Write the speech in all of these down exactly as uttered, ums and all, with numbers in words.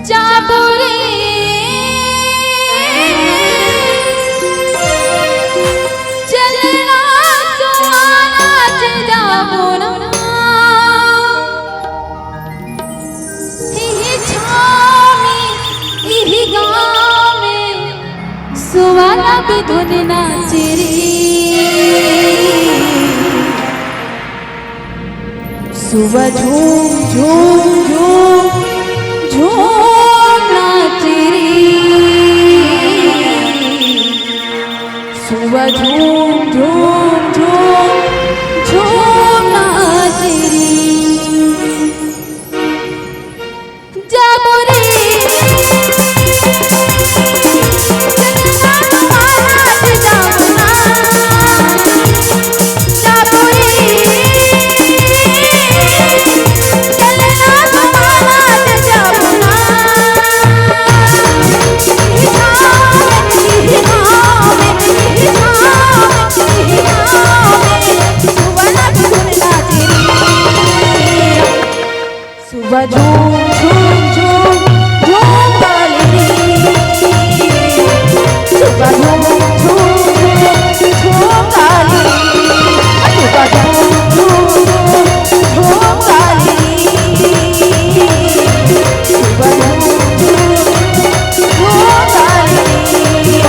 जाबो रे, चलना सुहाना च जाबो ना। इही छाँव में, इही गाँव में, सुवाला बिधुन नाचे रे। सुबह झूम झूम झूम झूम नाचे रे। सुबह झूम झूम झूम झूम नाचे रे। जाबो रे, जाबो रे, सुबह झूम झूम झूम झूम काली रे। सुबह झूम झूम झूम झूम काली रे। सुबह झूम झूम झूम झूम काली रे। सुबह झूम झूम झूम काली रे।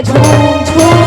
झूम झूम